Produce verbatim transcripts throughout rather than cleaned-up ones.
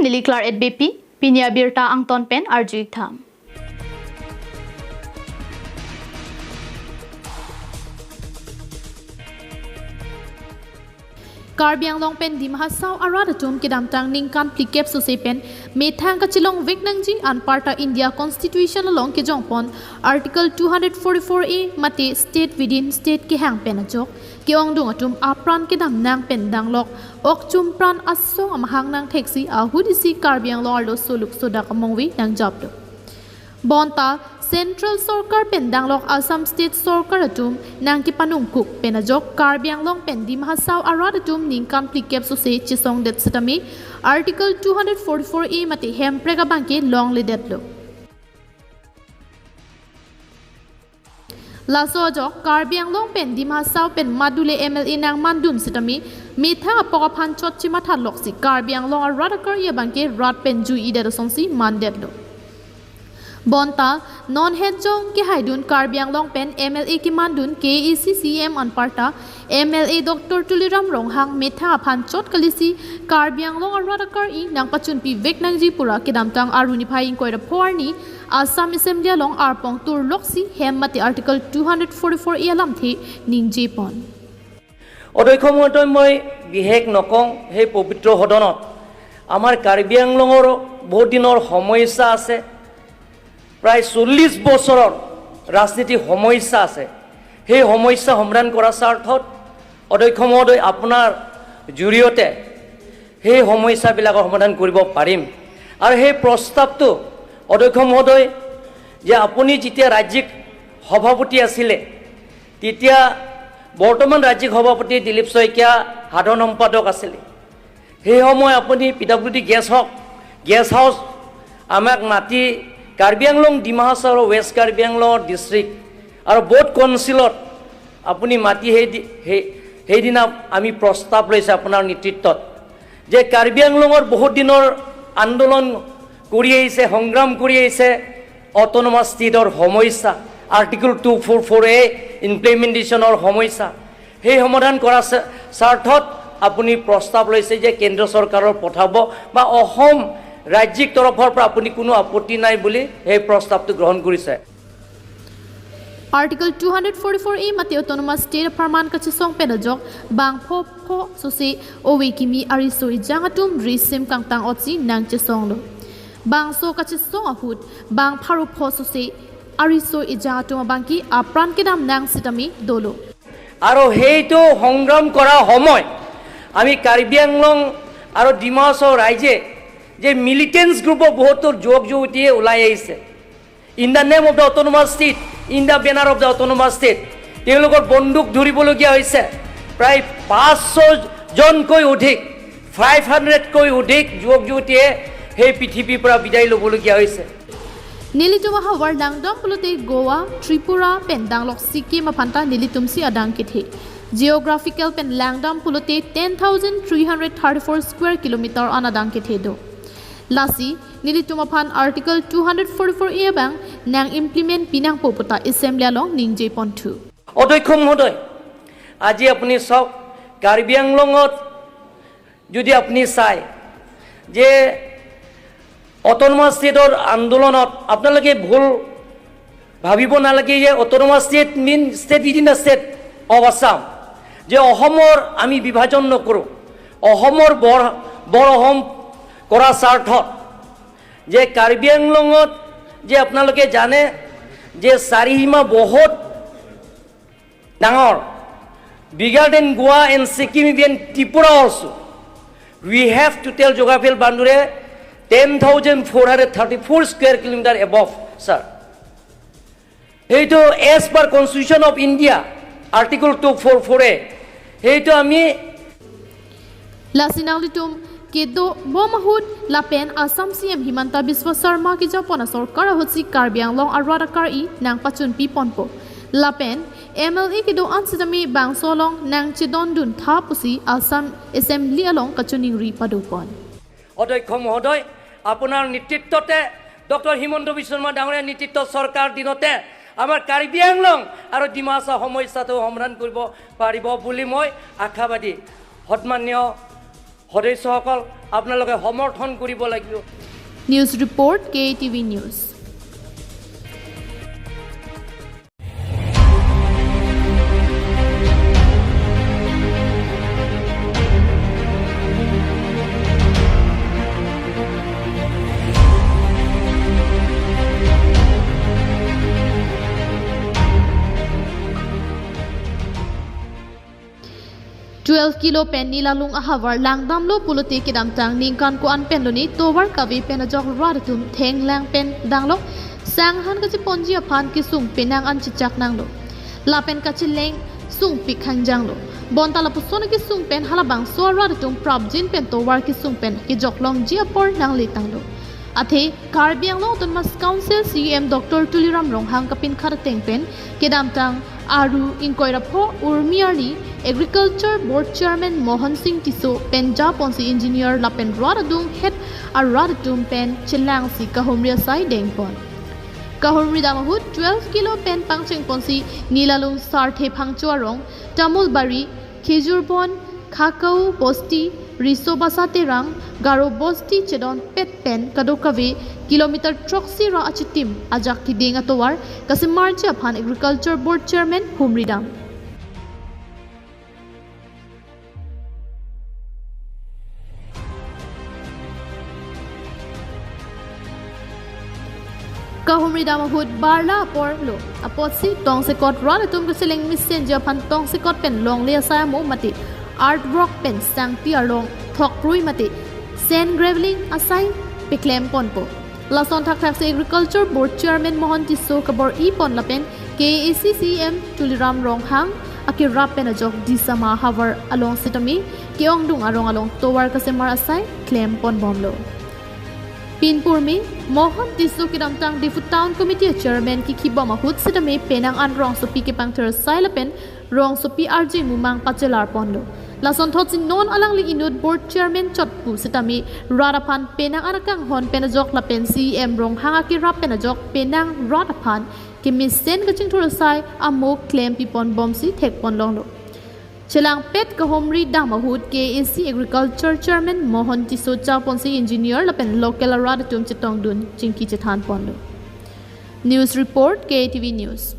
Neli Claret Beypi, pini abirta angton pen arju-ik tha. Karbi Anglong pen Dima Hasao arat atum kedamtang ningkan phlikep sose pen methang kachelongvek nangji anparta India Constitution along kejongpon Article two hundred forty-four A mate state within state kehang pen ajok ke-ongdung atum apran kedam nang pen danglok okchum pran asong amahang nangtheksi ahut isi Karbi Anglong arloso luk sodak amongve nangjaplo. Bonta Central Sorkar pen danglok Assam State Sorkar atum nangkepanungkuk pen ajok Karbi Anglong pen Dima Hasao arat atum ningkan phlikep sose chesongdet setame Article two hundred forty-four A mate hemprek abangke longledetlo. Laso ajok Karbi Anglong pen Dima Hasao pen madule M L A nangmandun setame methang apok aphan chot chematha loksi Karbi Anglong arat akar-i abangke rat pen ju-idet asonsi mandetlo. Bonta non hetjong kehaidun Karbi Anglong pen M L A kemandun K A A C C E M anparta M L A Doctor Tuliram Ronghang methang aphan chot kalisi Karbi Anglong arat akar-i nangpachunpivek nangji pura kedamtang Arni phai ingkoi ra pho arni Assam Assembly along arpong turloksi hem mate Article two hundred forty-four A alamthe ningjepon. অধ্যক্ষ মহোদয়, মই বিশেষ নকওঁ, সেই পবিত্ৰ সদনত আমাৰ কাৰ্বি আংলঙৰ বহুত দিনৰ সমস্যা আছে, প্ৰায় চল্লিছ বছৰৰ ৰাজনীতিক সমস্যা আছে। সেই সমস্যা সমাধান কৰাৰ স্বাৰ্থত অধ্যক্ষ মহোদয়, আপোনাৰ জৰিয়তে সেই সমস্যাবিলাকৰ সমাধান কৰিব পাৰিম। আৰু সেই প্ৰস্তাৱটো অধ্যক্ষ মহোদয়, যে আপুনি যেতিয়া ৰাজ্যিক সভাপতি আছিলে, তেতিয়া বৰ্তমান ৰাজ্যিক সভাপতি দিলীপ শইকীয়া সাধাৰণ সম্পাদক আছিলে। সেই সময় আপুনি পি ডাব্লিউ ডি গেষ্ট হওক, গেষ্ট হাউচ আমাক মাতি কাৰ্বি আংলং, ডিমা হাছাও আৰু ৱেষ্ট কাৰ্বি আংলঙৰ ডিষ্ট্ৰিক্ট আৰু বৰ্ড কাউন্সিলত আপুনি মাতি সেই দি-, সেই, সেইদিনা আমি প্ৰস্তাৱ লৈছে আপোনাৰ নেতৃত্বত যে কাৰ্বি আংলঙৰ বহুত দিনৰ আন্দোলন কৰি আহিছে, সংগ্ৰাম কৰি আহিছে, অট'নমাছ ষ্টেটৰ সমস্যা, আৰ্টিকল টু ফ'ৰ ফ'ৰ এ ইমপ্লিমেণ্টেশ্যনৰ সমস্যা, সেই সমাধান কৰা স্বা-, স্বাৰ্থত আপুনি প্ৰস্তাৱ লৈছে যে কেন্দ্ৰ চৰকাৰৰ পঠাব বা অসম ৰাজ্যিক তৰফৰ পৰা আপুনি কোনো আপত্তি নাই বুলি সেই প্ৰস্তাৱটো গ্ৰহণ কৰিছে। Article two hundred forty-four A mate Autonomous State apharman kachesong pen ajok bang phopho sose ove kimi ariso ejang atum risim kangtang otsi nangchesonglo. Bangso kachesong ahut bang pharo pho sose ariso ejang atum abangke apran kedam nang sitame dolo. আৰু সেইটো সংগ্ৰাম কৰা সময় আমি কাৰ্বি আংলং আৰু ডিমা হাছাও ৰাইজে যে মিলিটেণ্টছ গ্ৰুপৰ বহুতো যুৱক যুৱতীয়ে ওলাই আহিছে, in the name of the autonomous state, in the banner of the autonomous state, তেওঁলোকৰ বন্দুক ধৰিবলগীয়া হৈছে। প্ৰায় পাঁচশ জনকৈ অধিক, ফাইভ হাণ্ড্ৰেডকৈ অধিক যুৱক যুৱতীয়ে সেই পৃথিৱীৰ পৰা বিদায় ল'বলগীয়া হৈছে। Nelitum ahavar langdam pulote Goa, Tripura pen danglok Sikkim aphanta nelitumsi adang kethe. Geographical pen langdam pulote ten thousand three hundred thirty-four square kilometer an adang kethe do. Lasi nelitum aphan Article two hundred forty-four A abang nang implement pinangpo puta Assembly along ningjeponthu. অধ্যক্ষ মহোদয়, আজি আপুনি চাওক, কাৰ্বি আংলঙত যদি আপুনি চাই যে অট'নমাছ ষ্টেটৰ আন্দোলনত আপোনালোকে ভুল ভাবিব নালাগে যে autonomous state mean state within the state of Assam, যে অসমৰ আমি বিভাজন নকৰোঁ, অসমৰ বৰ, বৰ অসম কৰাৰ স্বাৰ্থত যে কাৰ্বি আংলঙত যে আপোনালোকে জানে যে চাৰিসীমা বহুত ডাঙৰ, bigger than Goa and Sikkim, even Tripura also. We have total geographical boundary ten thousand four hundred thirty-four square kilometer above, sir. সেইটো as per Constitution of India, Article two four four A, সেইটো আমি Lasi nanglitum kedo bom ahut lapen Assam C M Himanta Biswa Sarma kejapon asorkar ahutsi Karbi Anglong arat akar-i nangpachunpiponpo. Lapen M L A kedo-an sitame bangso along nangchedondun tha pusi Assam Assembly along kachiningri padopon. অধ্যক্ষ মহোদয়, আপোনাৰ নেতৃত্বতে, ডক্টৰ হিমন্ত বিশ্ব শৰ্মা ডাঙৰীয়াৰ নেতৃত্বত চৰকাৰ দিনতে আমাৰ কাৰ্বি আংলং আৰু ডিমা হাছাও সমস্যাটো সমাধান কৰিব পাৰিব বুলি মই আশাবাদী। সন্মানীয় সদস্যসকল, আপোনালোকে সমৰ্থন কৰিব লাগিব। News report, K A T V News. Twelve kilo pen Nilalung ahavar langdamlo pulote kedamtang ningkan ko-an pen lone tovar kave pen ajok rat atum thenglang pen danglo, sanghan kacheponji aphan kesung penang an chechak nanglo. Lapen kacheleng sungpik hangjanglo. Bonta lapuson kesung pen halabangso arat atum prapjin pen tovar kesung pen kejoklongji apor nangle tanglo. Athe Karbi Anglong Autonomous Council C E M Doctor Tuliram Ronghang kapinkhat ateng pen kedamtang Aru ingkoi ra pho Urmi arni Agriculture Board Chairman Mohan Singh Tisso pen japonsi engineer lapen rat adunghet arat atum pen chelangsi kahumri asai dengpon. Kahumri dam ahut twelve kilo pen pangchengponsi Nilalung Sarthe Phangcho arong, Tamulbari, Khejurbon, Khakau Bosti, Riso Basa Terang, Garo Bosti chedonpet pen kadokave kilometer throksi ra achitim ajak keding atovar kasemarji aphan Agriculture Board Chairman humri dam. Kahumri dam ahut barla apor lo. Apotsi tongsekot rat atum kacheleng mesenji aphan tongsekot pen longle asai amo mate artwork pen sangti arlong thokprui mate sand graveling asai peklem ponpo. Lason thakthaksi Agriculture Board Chairman Mohan Tisso kabor-i pon lapen K A A C C E M Tuliram Ronghang akerap pen ajok Disama havar along sitame ke-ongdung arong along tovar kasemar asai klem ponbomlo. Pinpurmi, Mohan Tisso kedamtang Diphu Town Committee Chairman kekhibom ahut sitame penang an rongsopi kepangthir asai lapen rongsopi arje mumang pachelar ponlo. Lasonthotsi non alangli inut Board Chairman chot pu sitame rat aphan penang an akanghon pen ajok lapen C E M Ronghang akerap pen ajok penang rat aphan kemesen kachingthur asai amo klem piponbomsi thekpon longlo. Chelangpet kahumri dam ahut K A A C Agriculture Chairman Mohan Tisso japonsi engineer lapen local arat atum chetongdun chingki chethan ponlo. News report, K A T V News.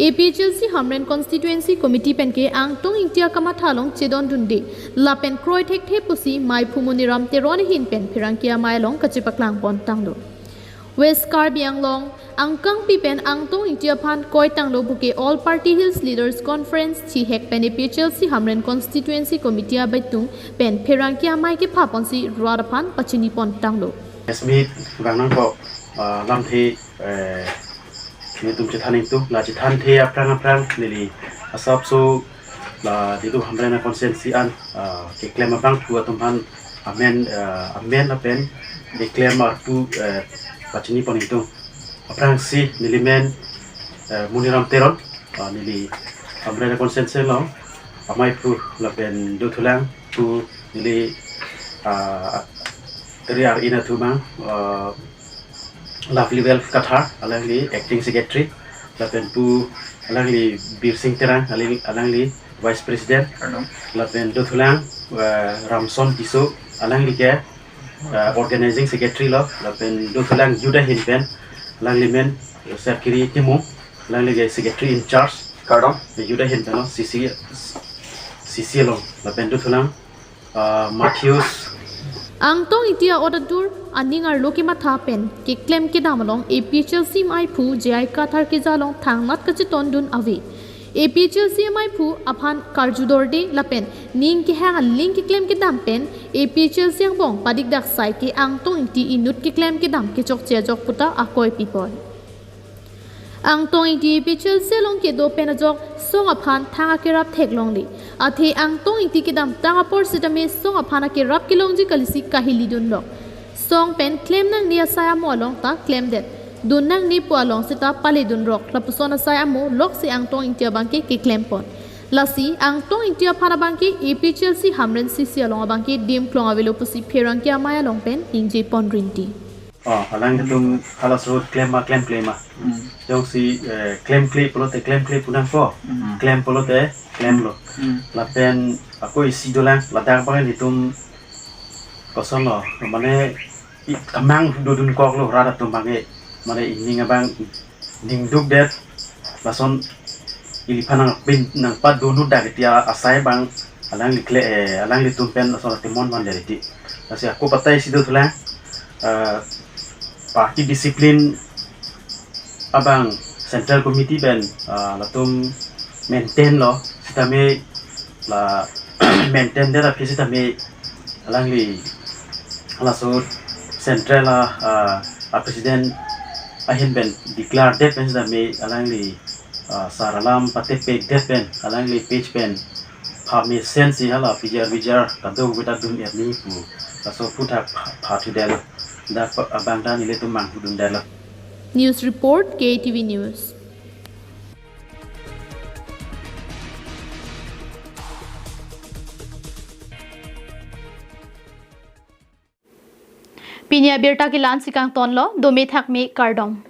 A P H L C Hamren Constituency Committee pen ke Angtong Ingti akamatha along chedondunde lapen kroi thekthe pusi maiphu Moniram Teron ahin pen pherangke amei along kachepaklang pontanglo. West Karbi Anglong, Angkangpi pen Angtong Ingti aphan koitanglo puke All Party Hills Leaders Conference chihek pen A P H L C Hamren Constituency Committee abaitung pen pherangke amei kephaponsi rat aphan pachini pontanglo. Press meet vang nangkok, ah, lamthe, eh, netum chethan ingtung, la chethanthe aphrang aphrang neli asapso la ditu Hamren a constituency an, ah, keklem abangphu atum aphan amen, ah, amen lapen keklem arpu, eh, pachini pon ingtung. Aphrangsi neli men, eh, Moniram Teron, ah, neli Hamren a constituency along amaiphu lapen dothulang pu neli, ah, ri ar ina thumang, ah, Lovely Well Kathar, alangli acting secretary, lapen pu alangli Birsing Terang, alangli, alangli vice president, Kardom. Lapen dothulang, eh, Ramson Tisso, alangli ke, eh, organizing secretary lo, lapen dothulang Yuda ahin pen, alangli men, eh, Sarkiri Timung, alangli ke secretary in charge, Kardom. Yuda ahin pen lo, C C, C C along, lapen dothulang ah, Matthews. Angtong Ingti a-order aning arlo kematha pen keklem kedam along A P H L C maiphu J I Kathar keja along thangnat kachetondun ave. A P H L C maiphu aphan karjudorde lapen ning kehang aling keklem kedam pen A P H L C angbong padikdak sai ke Angtong Ingti inut keklem kedam kechokche ajok puta akoi pipon. Angtong Ingti A P H L C along kedo pen ajok song aphan thang akerap theklongle. Athe Angtong Ingti kedamtang apor sitame song aphan akerap kelongji kalisi kahilidunlok. Song pen klem nangne asai amo along ta klemdet, dun nangne pu along seta paledunrok. Lapuson asai amo loksi Angtong Ingti abangke keklempon. Lasi Angtong Ingti aphan abangke A P H L C Hamren C C along abangke dimklong avelo pusi pherangke amei along pen ningjepon rinti. Oh, alangtum halaso klem ma, klem klem ma. Hmm. Jongsi, eh, klemkle pulote klemkle pu nangpo. Hmm. Klem pulote klemlo. Hmm. Lapen ako isi dolang, ladak abang ilitum kosonlo, mane i-, kemang dodunkoklo rat atum abangke, mane ining abang ningdukdet, lason iliphan nangpin, nangpadunut dak iti asai abang, alangli kle, eh, alanglitum pen lason atemon vandet iti. Lasi ako patai isi do thulang, eh, party discipline abang Central Committee pen, ah, latum maintain lo, sitame la maintain det aphi sitame alangli halaso Central a, ah, a President ahin pen declare det pen sitame alangli, ah, sar alam patepekdet pen alangli page pen pha mesen si hala pijar bijar kadokave ta dun-et nangji pu laso aphuthak pha, phathudetlo. Dak abang ta nelitum manghu dundetlo. News report, K T V News. Pini abirta ke la-ansi kangtonlo, dome thakme kardom.